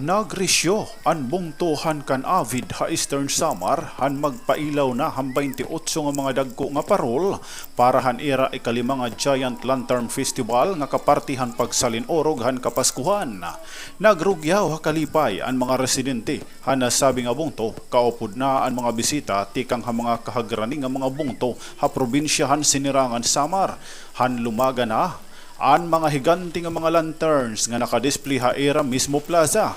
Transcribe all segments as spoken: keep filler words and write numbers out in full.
Nagrisyo an bungto han Can-avid ha Eastern Samar han magpailaw na han baynte otso nga mga dagko nga parol para han ira ikalima nga Giant Lantern Festival nga kaparte han pagsalin-urog han Kapaskuhan. Nagrugyaw ha kalipay an mga residente han nasabi nga bungto, kaupod na an mga bisita tikang ha mga kahagrani nga mga bungto ha probinsya han Sinirangan Samar, han lumaga na an mga higante nga mga lanterns nga nakadisplay ha ira mismo plaza.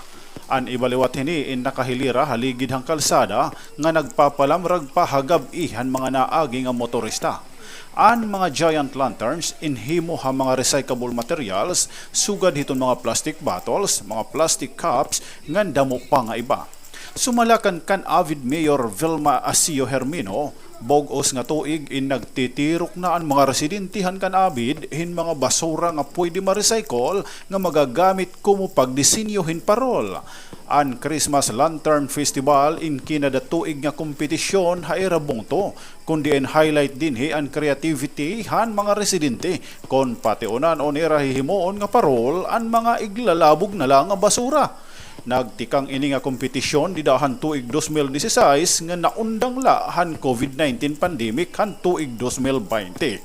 An iba liwat hini in nakahilira ha ligid han kalsada nga nagpapalamrag pa ha gab-i han mga naagi nga motorista. An mga giant lanterns in himo ha mga recyclable materials, sugad hiton mga plastic bottles, mga plastic cups, ngan damo pa nga iba. Sumala kan Can-avid Mayor Vilma Asio Hermino, bug-os nga tuig in nagtitirok na an mga residente han Can-avid hin mga basura nga pwede ma-recycle nga magagamit komo pagdisenyo hin parol. An Christmas Lantern Festival in kinada tuig nga kompetisyon ha ira bungto, kon diin highlight dinhi an creativity han mga residente kon pation-an o nira hihimuon nga parol an mga iglalabog na la nga basura. Nagtikang ini nga kompetisyon dida han tuig dos mil disisais nga naundang la han COVID nineteen pandemic han tuig dos mil baynte.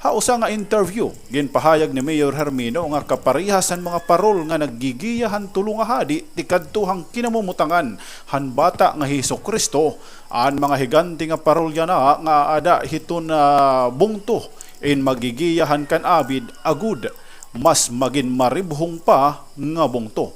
Ha usa nga interview, ginpahayag ni Mayor Hermino nga kaparehas han mga parol nga naggigiya han tulo nga hadi tikadto han kinamumutangan han Bata nga Hesukristo, an mga higante nga parol yana nga aada hiton bungto in maggigiya han Can-avid agod mas magin maribhong pa nga bungto.